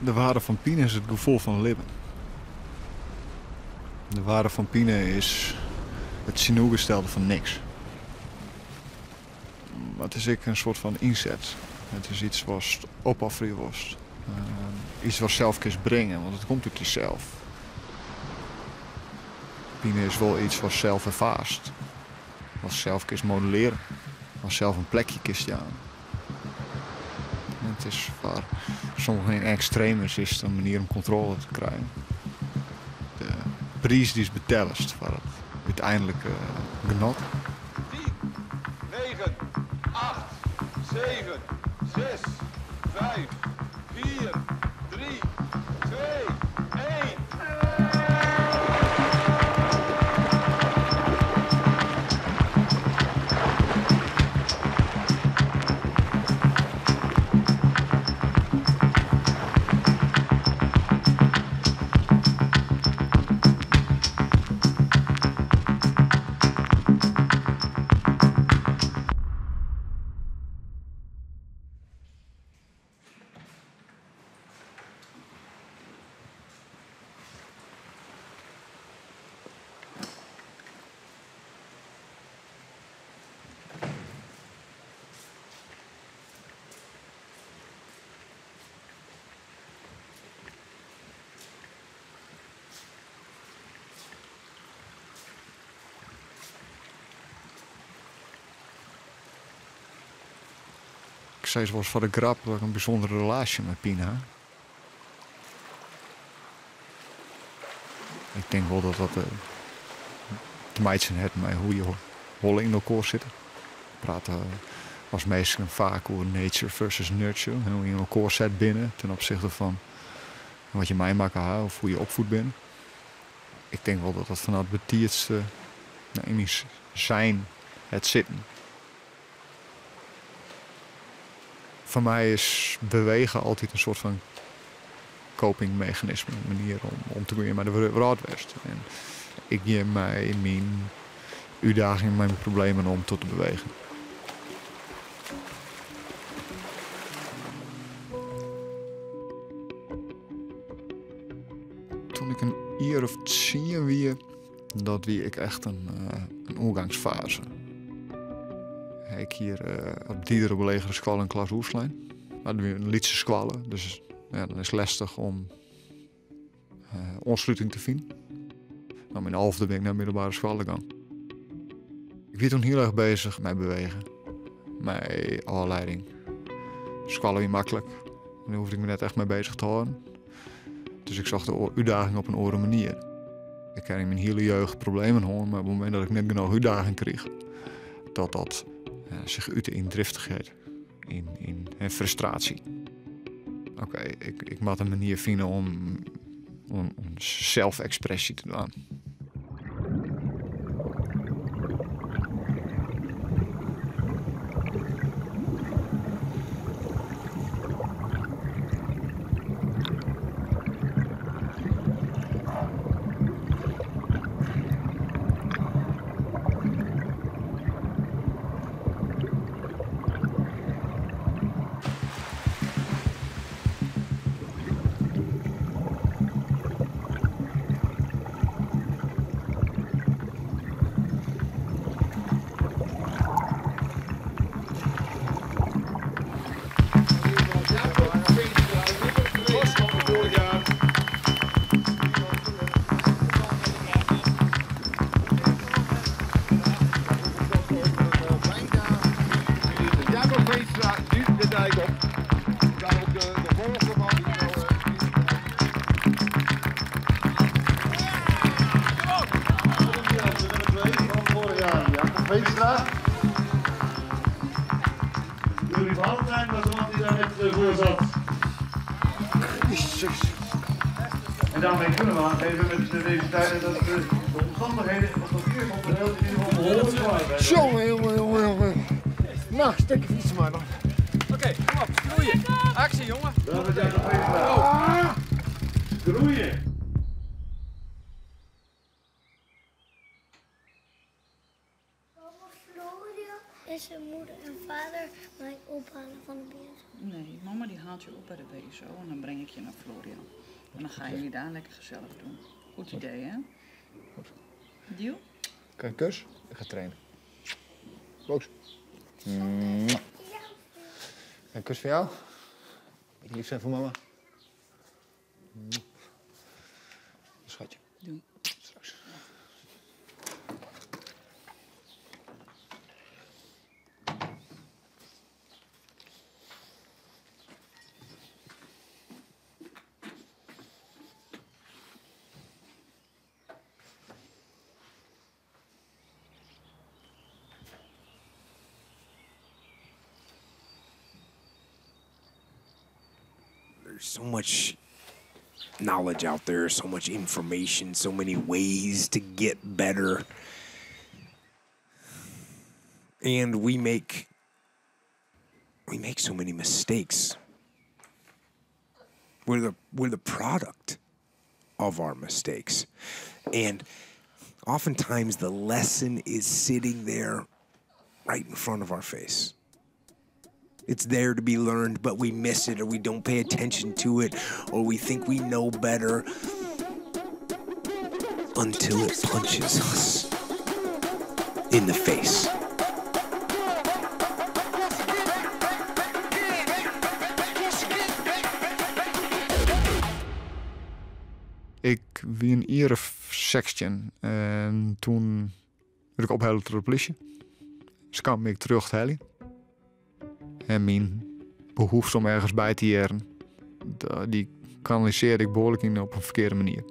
De waarde fan pine is it gefoel fan libben. De waarde fan pine is it tsjinoergestelde fan niks. Mar it is ek in soart fan ynset. It is yts watst opofferje wolst. Yts watst sels kinst bringe, want it komt út dysels. Pine is wol yts watst sels erfaarst. Watst sels kinst modellearje. Watst sels in plekje kinst jaan. It is foar sommigen in ekstremis is it in manier om kontrôle te krijen. De priis dy'tst betellest foar it úteinlike genot. 10, 9, 8, 7, 6, 5, 4, 3, 2, 1. Ik sis wolris foar de grap dat ik in bysûndere relaasje mei pine ha. Ik tink wol dat dat te meitsjen hat mei hoe't je holle yn elkoar sitte. We prate as minsken faak oer nature versus nurture, hoe je yn elkoar set binne ten opsichte fan wat je meimakke ha of hoe't je opfoed binne. Ik tink wol dat dat fanôf it betiidste yn myn zijn hat sitten. Foar my is bewege altyd in soart fan copingmeganisme, in manier om om te gean mei de wrâld west. En ik gean mei myn útdagingen, mei myn problemen om troch te bewegen. Toen ik in jier of tsien wie, dat wie ek echt in oergangsfaze. Ik hie op Dieder op de legere skoalle in klas oerslein. Mar it wie in lytse skoalle, dus ja, dan is it lestich om oansluting te finen. No, myn alfde bin ik nei de middelbere skoalle gien. Ik wie toen hiel erch bezich mei bewegen, mei ôflieding. Skoalle wie maklik, dêr hoegde ik my net echt mei bezich te hâlden. Dus ik socht de útdaging op in oare manier. Ik ha yn myn hiele jeugd problemen hân, mar op it momint dat ik net genôch útdaging krige, dat dat sich ute yn driftichheid, yn frustraasje. Oké, ik moat in manier fine om selfekspresje te dwaan. Veenstra. Yuri Valentijn was de man die daar net voor zat. Jezus. En daarmee kunnen we aangeven met deze tijden dat de omstandigheden op dat eerste onderdeel in ieder geval behoorlijk zwaar zijn. Jongen, jongen, jongen, jongen. Nou, stek je fiets maar dan. Oké, kom op, skroeien. Actie, jongen. Dat is Jacob Veenstra. Skroeien. Florian Dizze moeder en vader my ophalen fan de BSO? Nee, mama die haalt je op bij de BSO en dan breng ik je naar Florian. En dan gaan jullie daar lekker gezellig doen. Goed idee, hè? Goed. Deal? Kan ik een kus? Ik ga trainen. Box. Een kus voor jou? Beetje lief zijn voor mama. Schatje. Doei. Straks. There's so much knowledge out there, so much information, so many ways to get better. And we make so many mistakes. We're the product of our mistakes. And oftentimes the lesson is sitting there right in front of our face. It's there to be learned, but we miss it, or we don't pay attention to it, or we think we know better until it punches us in the face. Ik wie in jier of 16 en toen werd ik ophelle troch de polysje. Se kamen my terug te heljen. En myn behoefte om ergens by te hearren, dy kanalisearde ik behoarlik yn op in ferkearde manier.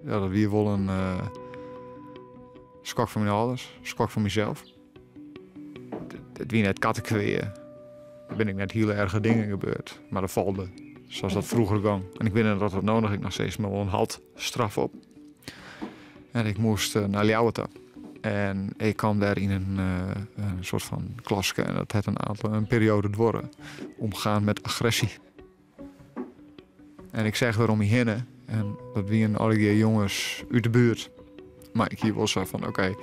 Ja, dat wie wol in skok foar myn âlders, skok foar mysels. It wie net kattekwea. Der binne ek net hiele erge dingen gebeurd, mar der falde, sa as dat froeger gong. En ik wit net oft dat no noch ek noch steeds, mar wol in halt straf op. En ik moast nei Ljouwert ta. En ik kaam dêr yn in soart fan klaske en dat hat in aantal, in perioade duorre. Omgaan met agressie. En ik seach dêr om my hinne en dat wienen allegear jonges út de buert. Mar ik hie wol sa fan, oké,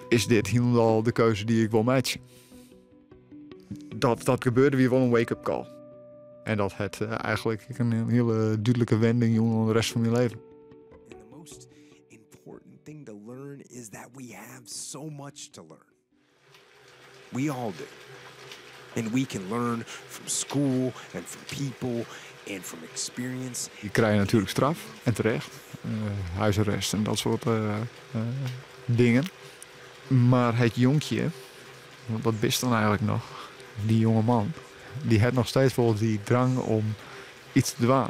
is dit hielendal de keuze dy't ik wol meitsje? Dat gebeurde wie wol in wake-up call. En dat hat eigenlik in hiele dúdlike wending jûn oan de rest fan myn leven. And the most important thing to learn is that we have so much to learn. We all do. And we can learn from school and from people and from experience. Je krijgt natuurlijk straf, en terecht. Huisarrest en dat soort dingen. Maar het jonkje, want dat wist dan eigenlijk nog, die jonge man, die had nog steeds wel die drang om iets te doen.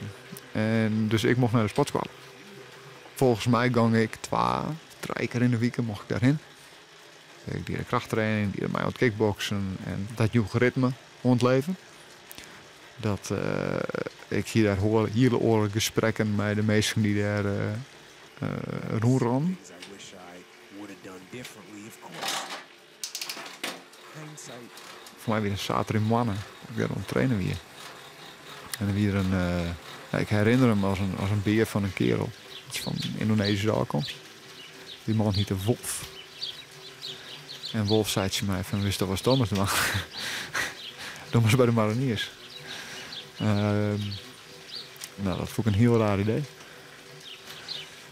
En dus ik mocht naar de sportschool. Volgens mij ging ik 2, 3 keer in de week mocht ik daarheen. Ik deed de krachttraining, die deed mij aan het kickboksen en dat joeg ritme ontleven. Dat ik hier daar hoor, hele oren gesprekken met de meesten die daar rondran. Things I wish I would have done differently, of course. Hindsight. Voor mij weer een zaterdagmorgen. Ik werd aan het trainen weer. En dan weer een, ja, ik herinner hem als een beer van een kerel. Iets van Indonesische afkomst. Die man heette Wolf. En Wolf zei tegen mij van, wist dat was Thomas de man. Thomas bij de mariniers. Dat vond ik een heel raar idee.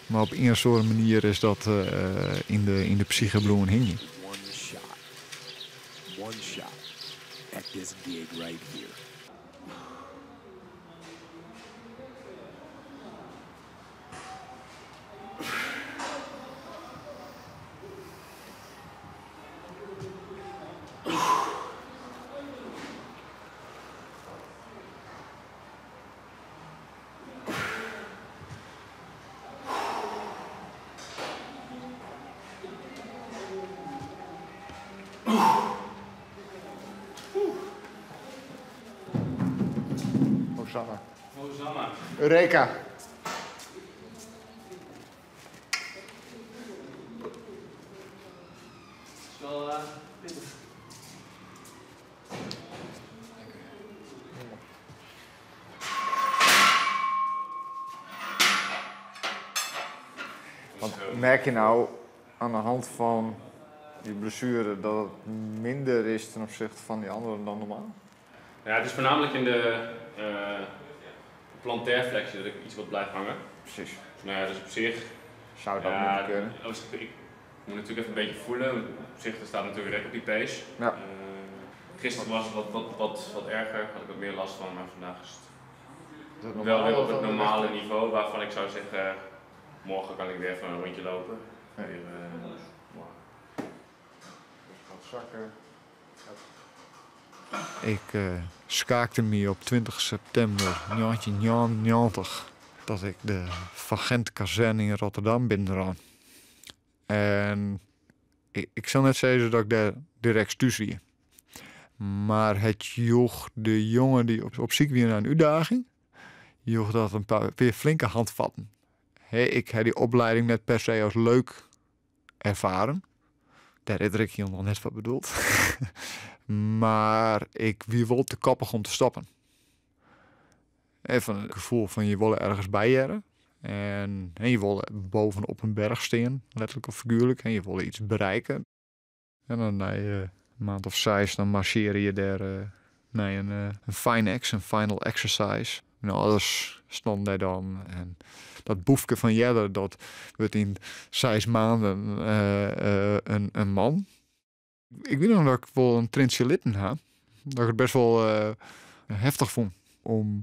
Maar op een soort manier is dat in de psyche bloemen hing. One shot. One shot at this gig right here. Hosanna. Hosanna. Eureka. Het is wel pittig. Want merk je nou aan de hand van Die blessure, dat het minder is ten opzichte van die anderen dan normaal? Ja, het is voornamelijk in de plantairflexie dat ik iets wat blijf hangen. Precies. Dus, nou ja, dus op zich... Zou dat ja, moeten kunnen? Als ik, ik moet natuurlijk even een beetje voelen. Op zich, er staat natuurlijk rek op die pees. Ja. Gisteren was het wat erger, had ik wat meer last van, maar vandaag is het Is dat wel normaal weer op of het dan normale echt? niveau, waarvan ik zou zeggen, morgen kan ik weer even een rondje lopen. Ja. Weer morgen. Gaat zakken. Ik skaakte me op 20 september 1990 dat ik de Van Gent kazerne in Rotterdam binnenran. En ik zal net zeggen dat ik daar direct thuis wie. Maar het joeg de jongen die op ziek wie naar een uitdaging, joeg dat een paar weer flinke handvatten. Hè, ik heb die opleiding net per se als leuk ervaren. Daar heb ik hier nog net wat bedoeld. Maar ik wie wel te koppig om te stoppen. Even het gevoel van je wil ergens bij jaren. En je wil bovenop een berg staan, letterlijk of figuurlijk. En je wil iets bereiken. En dan na een maand of 6, dan marcheer je daar naar een FINEX, een final exercise. En alles stond daar dan. En dat boefke van Jelle, dat wordt in 6 maanden een man. Ik weet nog dat ik wel een trintje litten had. Dat ik het best wel heftig vond. Om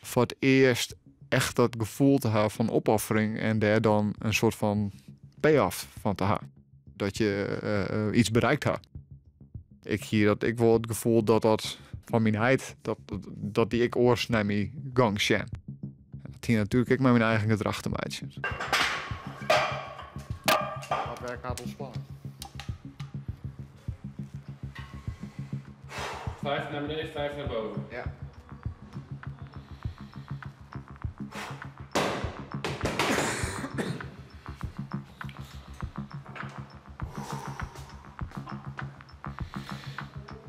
voor het eerst echt dat gevoel te hebben van opoffering. En daar dan een soort van payoff van te hebben. Dat je iets bereikt hebt. Ik hier dat ik wel het gevoel dat dat van mijn heid, dat die ik oors naar mijn gang sjen. Dat hier natuurlijk ik met mijn eigen gedrag te maken. Wat werk gaat ontspannen? 5 naar beneden, 5 naar boven. Ja.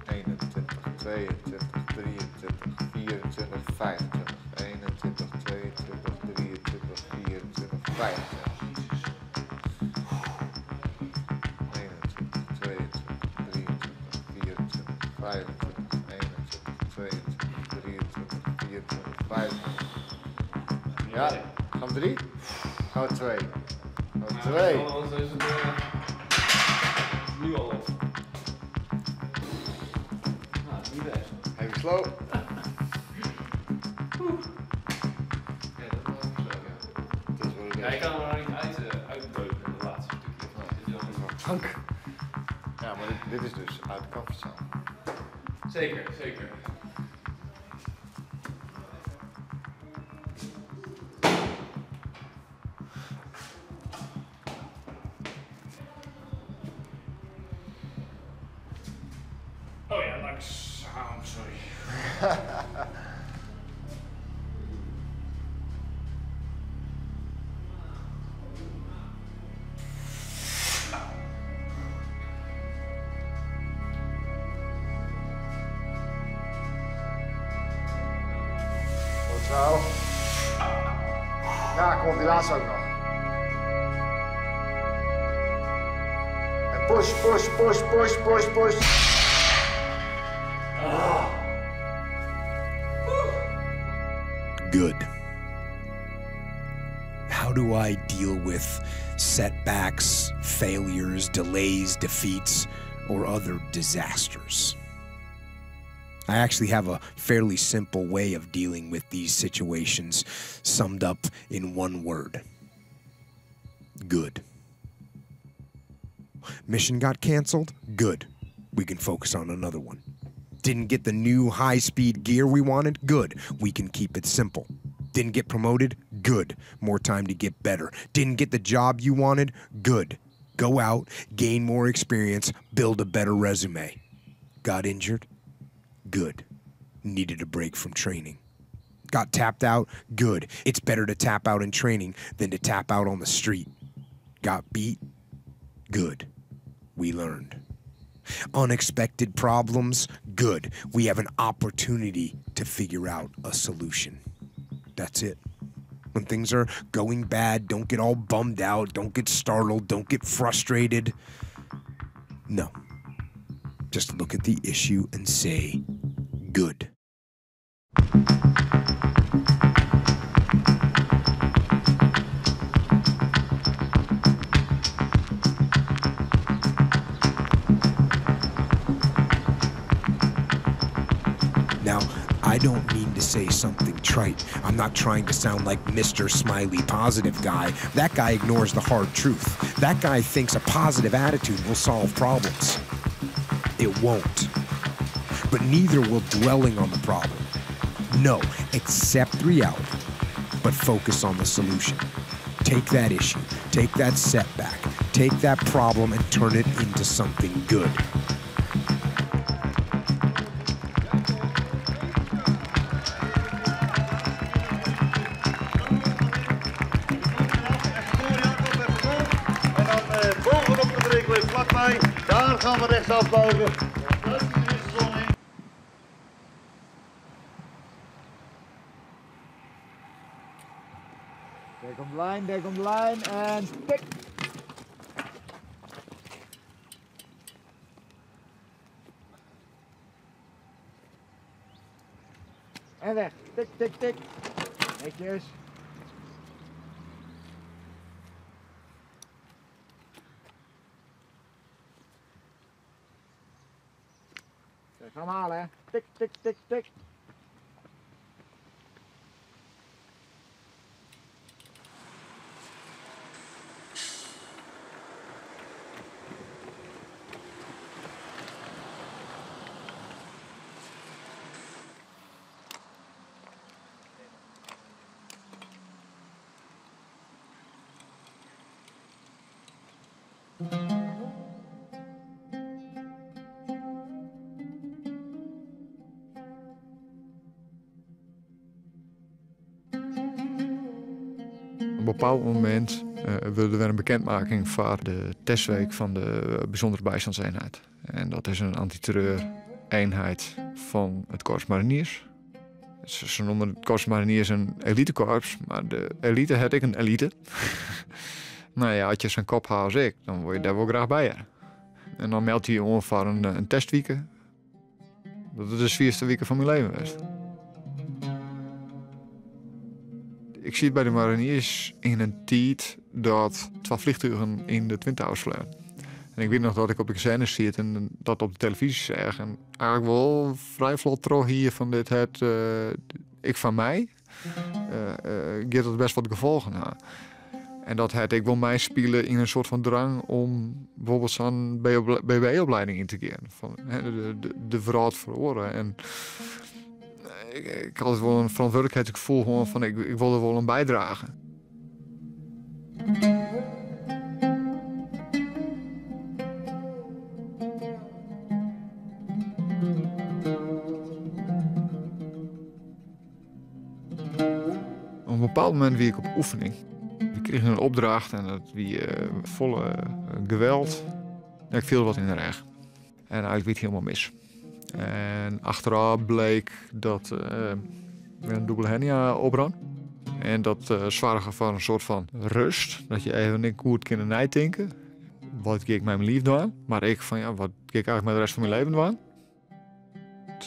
21, 22, 23, 24, 25. 21, 22, 23, 24, 25. 21, 22, 23, 24, 25. 21, 22, 23, 24, 25. Ja, gaan we 3? Gaan we 2? Gaan we Ja, 2? anders is het nu al op. Nou, dat is niet best. Even slow. Ja, dat was ook zo, ja. Dat is wel Ja, ik kan er nog niet uitbeuken, dat laatste stukje. Dit is wel een Frank. Ja, maar dit is dus uit de comfortzone. Zeker, zeker. Oh ja, langzaam, sorry. Goed zo. Ja, komt die laatste ook nog. En push, push, push, push, push, push. Good. How do I deal with setbacks, failures, delays, defeats, or other disasters? I actually have a fairly simple way of dealing with these situations, summed up in one word. Good. Mission got canceled? Good. We can focus on another one. Didn't get the new high-speed gear we wanted? Good. We can keep it simple. Didn't get promoted? Good. More time to get better. Didn't get the job you wanted? Good. Go out, gain more experience, build a better resume. Got injured? Good. Needed a break from training. Got tapped out? Good. It's better to tap out in training than to tap out on the street. Got beat? Good. We learned. Unexpected problems? Good. We have an opportunity to figure out a solution. That's it. When things are going bad, don't get all bummed out, don't get startled, don't get frustrated. No. Just look at the issue and say, good. Now, I don't mean to say something trite. I'm not trying to sound like Mr. Smiley Positive Guy. That guy ignores the hard truth. That guy thinks a positive attitude will solve problems. It won't. But neither will dwelling on the problem. No, accept reality, but focus on the solution. Take that issue, take that setback, take that problem and turn it into something good. En dan bovenop de breekweg vlakbij, daar gaan we rechtsaf buigen. Dat is de zon in. Daar komt de lijn, daar komt de lijn en tik. En weg. Tik, tik, tik. Netjes. Ga hem halen, hè. Tik, tik, tik, tik. Op een bepaald moment wilde we een bekendmaking voor de testweek van de bijzondere bijstandseenheid. En dat is een antiterreur-eenheid van het Korps Mariniers. Ze noemen het Korps Mariniers een elitekorps, maar de elite had ik een elite. Als je zo'n kop haalt als ik, dan word je daar wel graag bij. Hè. En dan meldt hij je ongeveer een testweek. Dat is de zwierste week van mijn leven geweest. Ik zie het bij de mariniers in een tijd dat 12 vliegtuigen in de Twin Towers vlogen. En ik weet nog dat ik op de kazerne zit en dat op de televisie zag. En eigenlijk wel vrij vlot terug hier van dit het ik van mij. Gaat dat best wat gevolgen ha. En dat het ik wil mij spelen in een soort van drang om bijvoorbeeld zo'n B B-opleiding in te gaan. Van, hè, de verraad verloren. En ik had wel een verantwoordelijkheidsgevoel gewoon van ik wil er wel aan bijdragen. Op een bepaald moment wie ik op oefening. We kregen een opdracht en dat wie volle geweld. Ja, ik viel wat in de reg. En eigenlijk werd het helemaal mis. En achteraf bleek dat weer een dubbele hernia opran. En dat zorgde voor een soort van rust. Dat je even niet goed kan nadenken. Wat ik met mijn lief doen? Maar ik van ja, wat ik eigenlijk met de rest van mijn leven doen?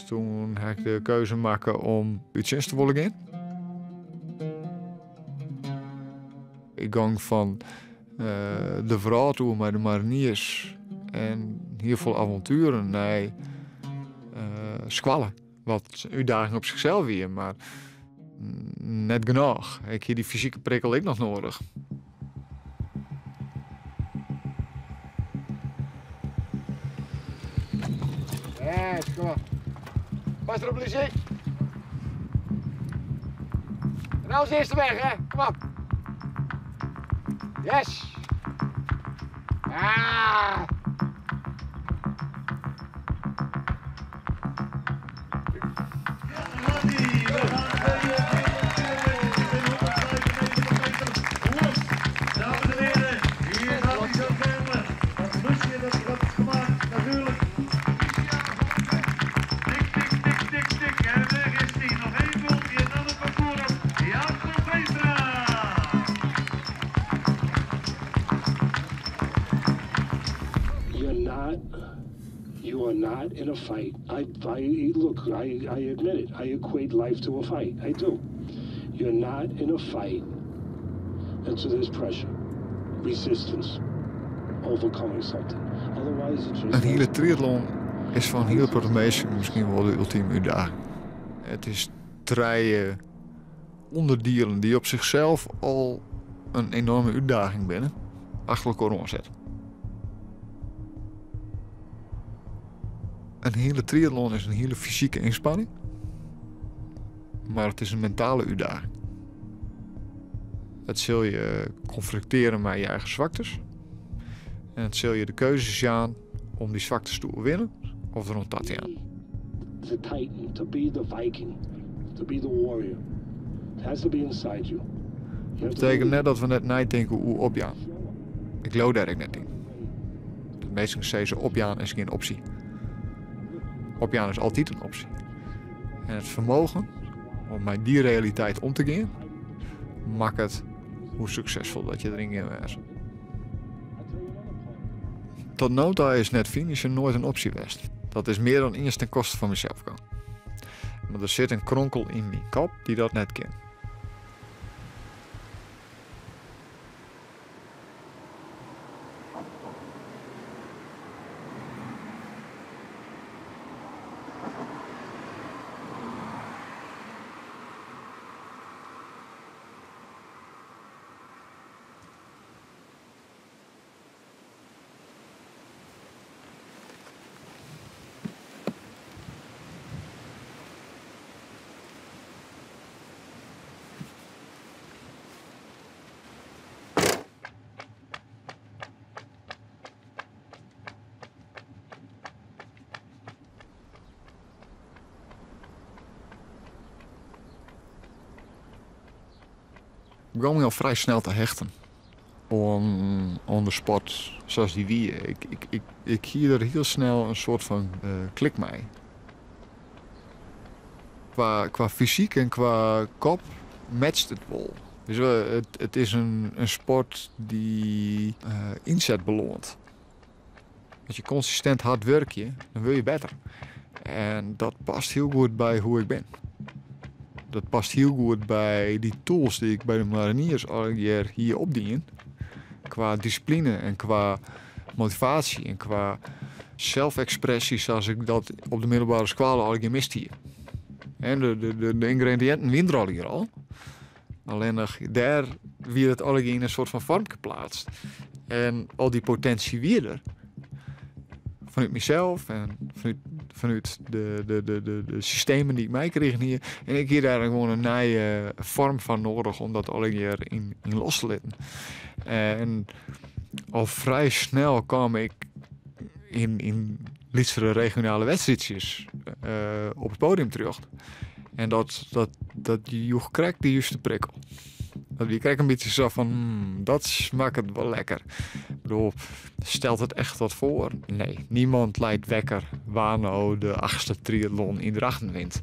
Toen heb ik de keuze maken om uit dienst te willen gaan. Ik ging van de vrouw toe met de mariniers en heel veel avonturen naar squallen. Wat een uitdaging op zichzelf weer, maar net genoeg. Ik heb die fysieke prikkel ook nog nodig. Yes, kom op. Pas erop, Lucie. En nou is de eerste weg, hè? Kom op. Yes. Ah. Dames en heren, hier gaat hij zo komen. Dat lusje dat wordt gemaakt, natuurlijk. Tik, tik, tik, tik, tik. En weg is hij. Nog één bultje en dan het parcours op. Jacob Veenstra. You are not in a fight. I, I look, I, I admit it. I equate life to a fight. I do. You're not in a fight. And so there's pressure, resistance, overcoming something. Otherwise, it's just. In hiele triatlon is foar in hiele protte minsken miskien wol de ultime útdaging. It is trije ûnderdielen dy't op sichsels al in enoarme útdaging binne, achter elkoar oanset. In hiele triatlon is in hiele fysike ynspanning, mar it is in mentale útdaging. It sil je konfrontearje mei je eigen swaktes en it sil je de keuzes jaan om dy swaktes te oerwinnen of deroan ta te jaan. The Titan, to be the Viking, to be the warrior. It has to be inside you. Dat betekent net dat we net neitinke oer opjaan. Ik leau dêr ek net yn. Dat minsken sizze opjaan is gjin opsje. Opjaan is altyd in opsje. En it fermogen om mei dy realiteit om te gean, makket hoe suksesfol dat je deryn gean wêze. Tot no ta is net finishen noait in opsje west. Dat is mear dan iens ten koste fan mysels gong. Mar der sit in kronkel yn myn kop dy't dat net kin. Ik begûn my al frij snel te hechten oan, oan de sport sa't dy wie. Ik, ik, ik, ik hie der hiel snel in soart fan klik mei. Kwa, kwa fysyk en kwa kop matcht it wol. Dus it, it is in, in sport dy't ynset beloant. As je konsistint hard wurkje, dan wurde je better. En dat past hiel goed by hoe't ik bin. Dat past hiel goed by dy tools dy't ik by de mariniers allegear hie opdien. Kwa dissipline en kwa motivaasje en kwa selfekspresje sa't ik dat op de middelbere skoalle allegear mist hie. En de yngrediïnten wiene der allegear al. Allinnich dêr wie it allegear yn in soart fan foarmke pleatst. En al dy potinsje wie der. Fanút mysels en fanút de systemen dy't ik meikrigen hie. En ik hie dêr gewoan in nije foarm fan nedich om dat allegear yn los te litten. En al frij snel kaam ik yn lytsere regionale wedstriidsjes op it poadium terjochte. En dat joech krekt de juste prikkel. Dat wie krekt in bytsje sa fan, dat smakket wol lekker. Ik bedoel, stelt it echt wat foar? Nee, niemand leit wekker wa no de achtste triatlon yn Drachten wint.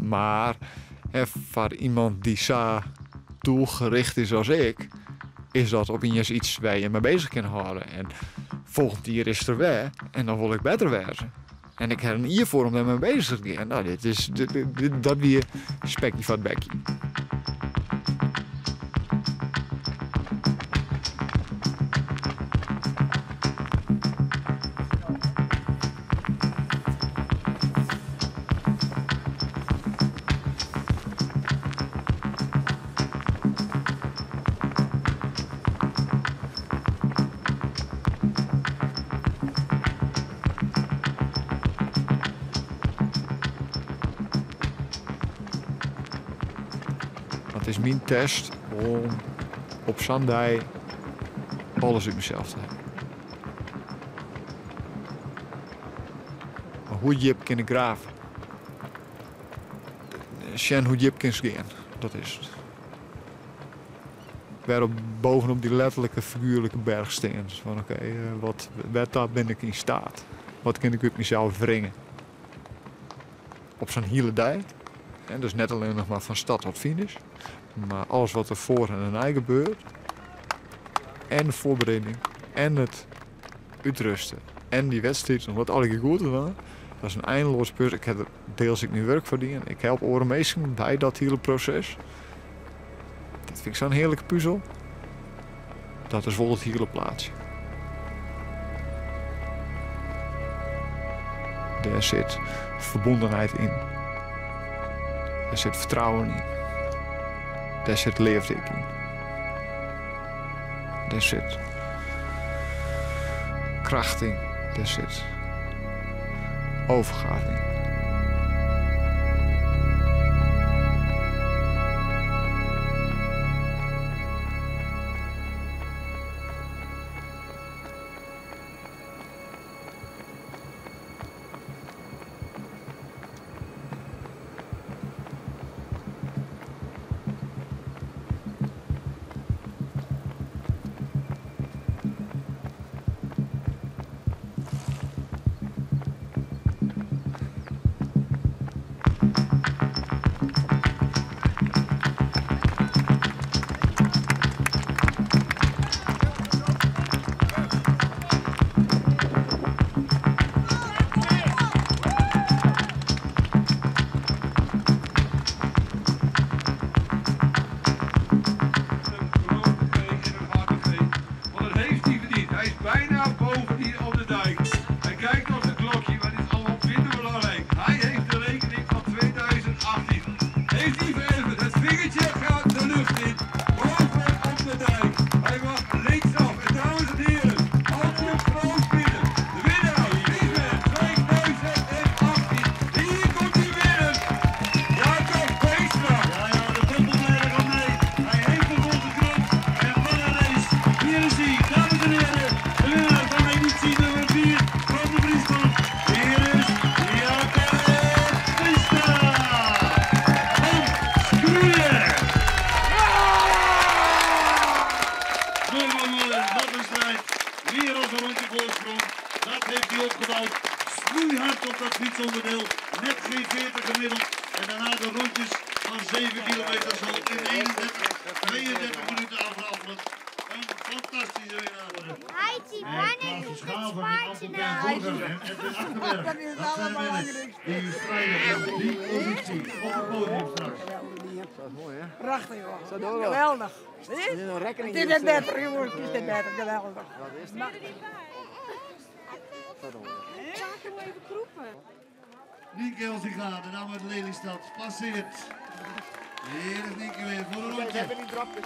Mar foar iemand dy't sa doelgericht is as ik, is dat opiens yts wêr't je mei beuzich kinne hâlde. En folgjend jier is it der wer en dan wol ik better wêze. En ik ha in jier foar om dêrmei beuzich te gean. No, dit is, dit, dit, dat wie spekje foar it bekje. It is myn test om op sa'n dei alles út mysels te heljen. Mar hoe djip kin ik grave? Sjen hoe djip kinst gean, dat is it. Wer op, bovenop dy letterlike, figuerlike berch stean. Fan oké, wat, wêrta bin ik yn steat? Wat kin ik út mysels wringe? Op sa'n hiele dei. En dus net allinnich mar fan start tot finish, mar alles wat der foar en dêrnei gebeurt. En de foarbereiding en it útrusten. En dy wedstriid om dat allegear goed te dwaan, dat is in eindeloas puzzel. Ik ha der deels ek myn wurk foar dien. Ik help oare minsken by dat hiele proses. Dat fyn ik sa'n hearlike puzel. Dat is wol it hiele plaatsje. Dêr sit ferbûnenheid yn. Dêr sit fertrouwen yn. Dêr sit leafde ek yn. Dêr sit kracht yn. Dêr sit overgave yn. Want dat heeft hij verdiend. Hij is bijna boven hier op de dijk. Hij kijkt op zijn klokje, maar dit is allemaal bitter belangrijk. Hij heeft de rekening van 2018. Heeft hij verergerd. Het vingertje gaat de lucht in. Boven op de dijk. Hij mag linksaf. En dames en heren, Antje Proost binnen. De winnaar is met 2018. Hier komt hij binnen. Jacob Veenstra. Ja, ja, de topopleider gaat mee. Hij heeft nog onze knop. En wat een race. Hier is hij, dames en heren. De winnaar van editie nummer 4 van de Friesland. Hier is Jacob Veenstra. Van Skroeien. Mooi, mooi, mooi. Wat een strijd. Weer als een rondje voorsprong. Dat heeft hij opgebouwd. Snoeihard op dat fietsonderdeel. Net geen 40 gemiddeld. En daarna de rondjes van 7 kilometer zo in 31, 32 minuten afraffelen. Een fantastische winnaar. Heidi, wanneer komt het spaartje nou? Dat is het allerbelangrijkste. Die strijden om die positie op het podium straks. Dat is mooi, hè? Prachtig, joh. Zo door. Geweldig. Er is nog rekening Het is net beter, jongens. Het is net beter. Geweldig. Wat is het? Zo door. Laten we even kroepen. Nienke Elzinga, de naam uit Lelystad, passeert. Hier is Nienke weer voor een rondje. Hebben die drapjes.